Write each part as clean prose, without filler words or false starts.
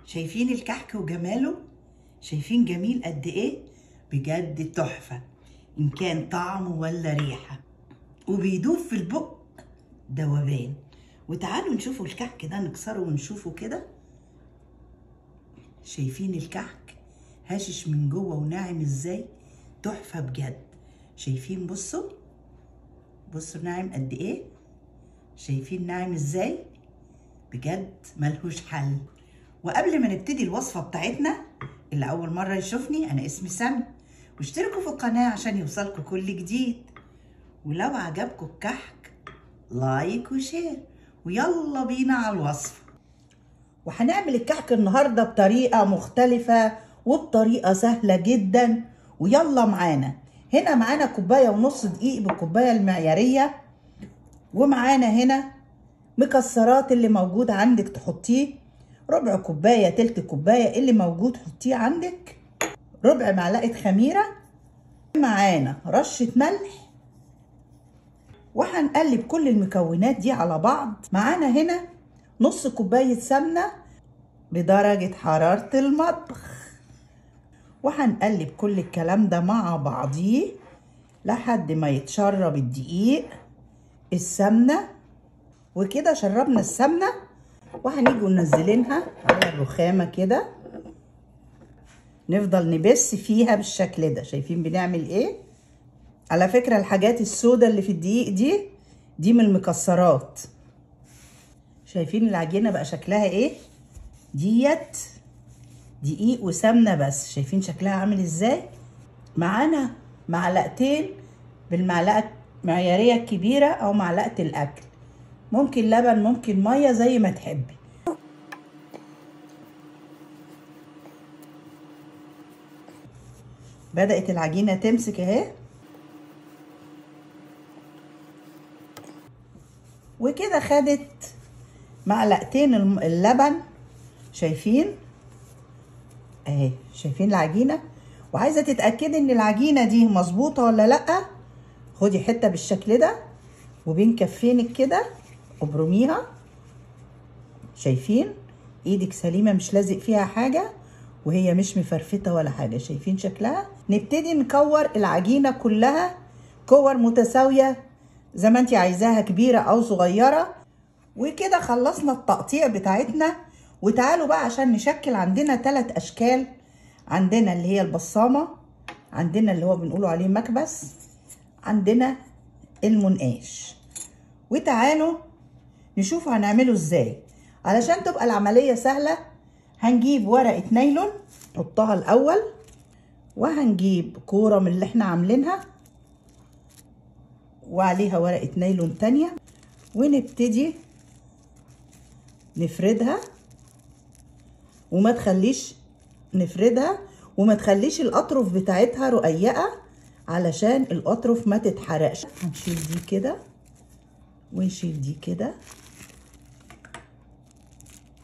شايفين الكحك وجماله؟ شايفين جميل قد ايه؟ بجد تحفة، ان كان طعم ولا ريحة، وبيدوب في البق دوبان. وتعالوا نشوفوا الكحك ده، نكسره ونشوفه كده. شايفين الكحك هاشش من جوه وناعم ازاي؟ تحفة بجد. شايفين؟ بصوا بصوا ناعم قد ايه، شايفين ناعم ازاي؟ بجد ملهوش حل. وقبل ما نبتدي الوصفة بتاعتنا، اللي أول مرة يشوفني، أنا اسمي سامي، واشتركوا في القناة عشان يوصلكوا كل جديد. ولو عجبكم الكحك like و share، ويلا بينا على الوصفة. وهنعمل الكحك النهاردة بطريقة مختلفة وبطريقة سهلة جدا، ويلا معانا. هنا معانا 1.5 كوباية دقيق بالكوباية المعيارية، ومعانا هنا مكسرات اللي موجود عندك تحطيه، ربع كوباية، تلت كوباية، اللي موجود حطيه عندك، ربع معلقة خميرة، معانا رشة ملح. وهنقلب كل المكونات دي على بعض. معانا هنا نص كوباية سمنة بدرجة حرارة المطبخ، وهنقلب كل الكلام ده مع بعضيه لحد ما يتشرب الدقيق السمنة. وكده شربنا السمنة، وهنيجي منزلينها على الرخامة كده، نفضل نبس فيها بالشكل ده. شايفين بنعمل ايه؟ على فكرة الحاجات السودة اللي في الدقيق دي من المكسرات. شايفين العجينة بقى شكلها ايه؟ ديت دقيق وسمنة بس، شايفين شكلها عامل ازاي؟ معانا معلقتين بالمعلقة المعيارية الكبيرة او معلقة الاكل، ممكن لبن ممكن مية زي ما تحبي. بدأت العجينة تمسك اهي. وكده خدت معلقتين اللبن، شايفين اهي، شايفين العجينة؟ وعايزة تتأكدي ان العجينة دي مظبوطة ولا لأ، خدي حتة بالشكل ده وبين كفينك كده ابرميها. شايفين ايدك سليمة مش لازق فيها حاجة، وهي مش مفرفتة ولا حاجة. شايفين شكلها؟ نبتدي نكور العجينة كلها كور متساوية زي ما انت عايزاها، كبيرة او صغيرة. وكده خلصنا التقطيع بتاعتنا. وتعالوا بقى عشان نشكل. عندنا 3 اشكال، عندنا اللي هي البصامة، عندنا اللي هو بنقوله عليه مكبس، عندنا المنقاش. وتعالوا نشوف هنعمله ازاي علشان تبقى العملية سهلة. هنجيب ورقة نايلون نحطها الأول، وهنجيب كورة من اللي احنا عاملينها وعليها ورقة نايلون تانية، ونبتدي نفردها. وما تخليش نفردها وما تخليش الأطرف بتاعتها رقيقة علشان الأطرف ما تتحرقش. هنشيل دي كده ونشيل دي كده.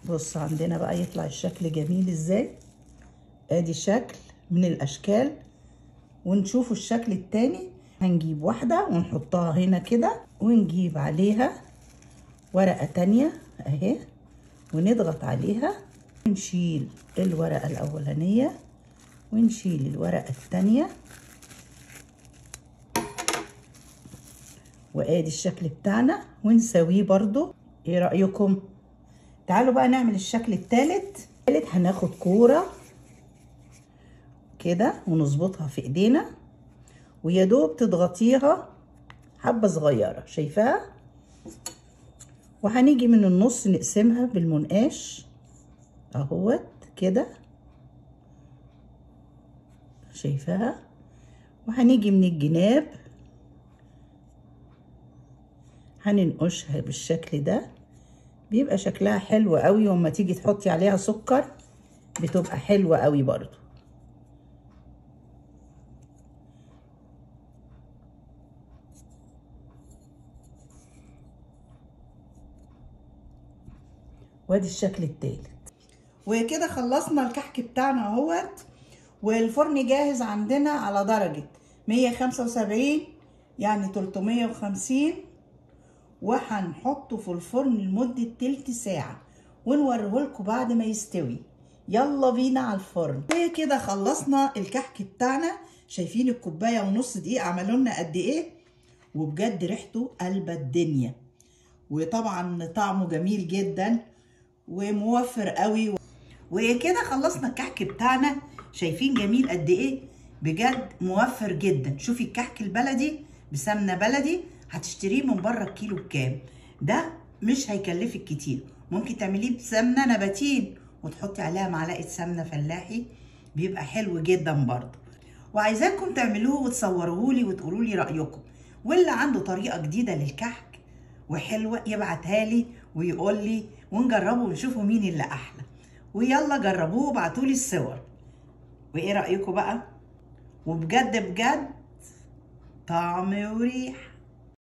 بص عندنا بقى يطلع الشكل جميل ازاي. ادي شكل من الاشكال، ونشوفوا الشكل التاني. هنجيب واحدة ونحطها هنا كده، ونجيب عليها ورقة تانية اهي، ونضغط عليها، ونشيل الورقة الاولانية ونشيل الورقة التانية، وادي الشكل بتاعنا ونساويه برضو. ايه رأيكم؟ تعالوا بقى نعمل الشكل الثالث. هناخد كورة كده ونظبطها في ايدينا، ويا دوب تضغطيها حبة صغيرة، شايفاها؟ وهنيجي من النص نقسمها بالمنقاش اهوت كده، شايفاها؟ وهنيجي من الجناب هننقشها بالشكل ده، بيبقى شكلها حلو قوي، وما تيجي تحطي عليها سكر بتبقى حلوة قوي برضو. وادي الشكل التالت. وكده خلصنا الكحك بتاعنا اهوت، والفرن جاهز عندنا على درجة 175 يعني 350، وهنحطه في الفرن لمدة تلت ساعة ونوريهولكوا بعد ما يستوي. يلا بينا على الفرن. وكده خلصنا الكحك بتاعنا. شايفين الكوباية ونص دقيق عملوا لنا قد ايه؟ وبجد ريحته قلبة الدنيا، وطبعا طعمه جميل جدا وموفر قوي. وكده خلصنا الكحك بتاعنا. شايفين جميل قد ايه؟ بجد موفر جدا. شوفي الكحك البلدي بسمنه بلدي هتشتريه من بره الكيلو بكام؟ ده مش هيكلفك كتير. ممكن تعمليه بسمنه نباتين وتحطي عليها معلقه سمنه فلاحي، بيبقى حلو جدا برضه. وعايزاكم تعملوه وتصوروه لي وتقولوا لي رايكم، واللي عنده طريقه جديدة للكحك وحلوه يبعتها لي ويقول لي ونجربه ونشوفوا مين اللي احلى. ويلا جربوه وابعتوا لي الصور. وايه رايكم بقى؟ وبجد بجد طعم وريحه.